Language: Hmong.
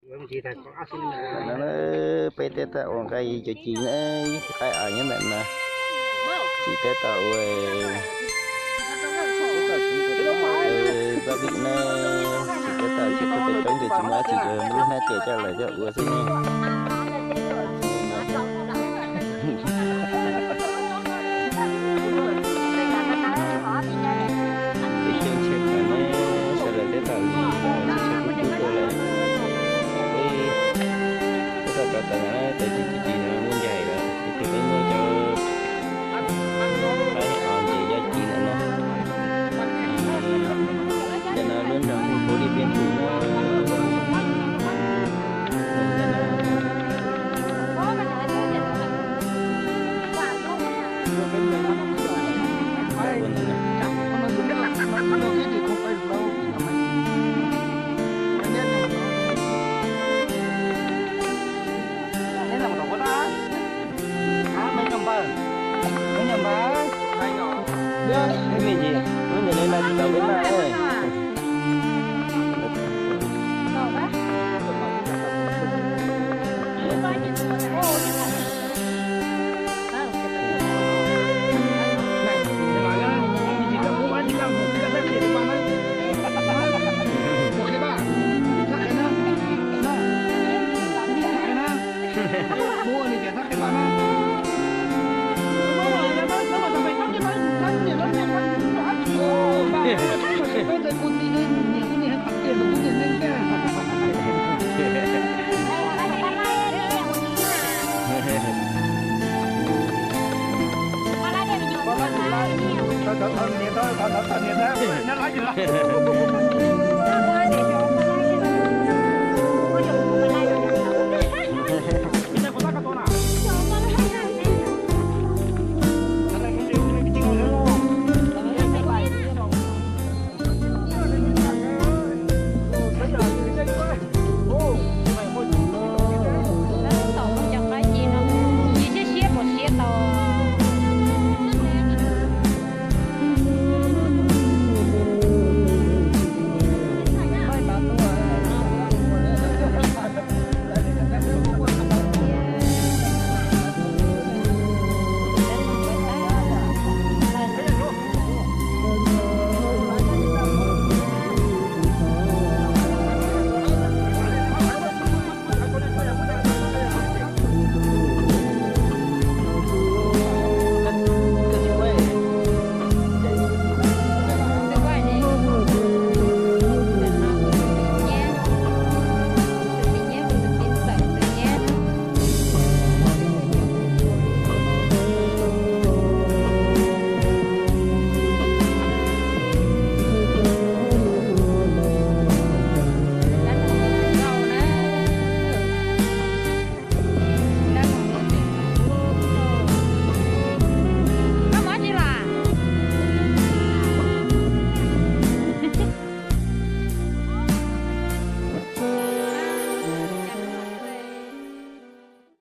Peb tab tom ua nqaij cov ci na, ib tug qaib av nyob ntawm no, tsis tab tom ua txoj vij na, tsis tab tom tsis txhob pes coob ces tsis muaj dab tsi, muaj lub hnab ces coj lawv coj ua xwb ne. Peb xyooj tshaj plaws ne, sawv daws tab tom li tsis tshaj plaws tuaj lawm. Peb tab tom rov tawm no, tawm ci ci ci no muaj ncaig lawm, ces peb muab cov qaib os ntses cov ci ntawm no. Cov no lub nroog Pheej Phub Diaj Piaj Ntsum na. Ib me ntsis, ib me ntsis li no tsis tau peb noj.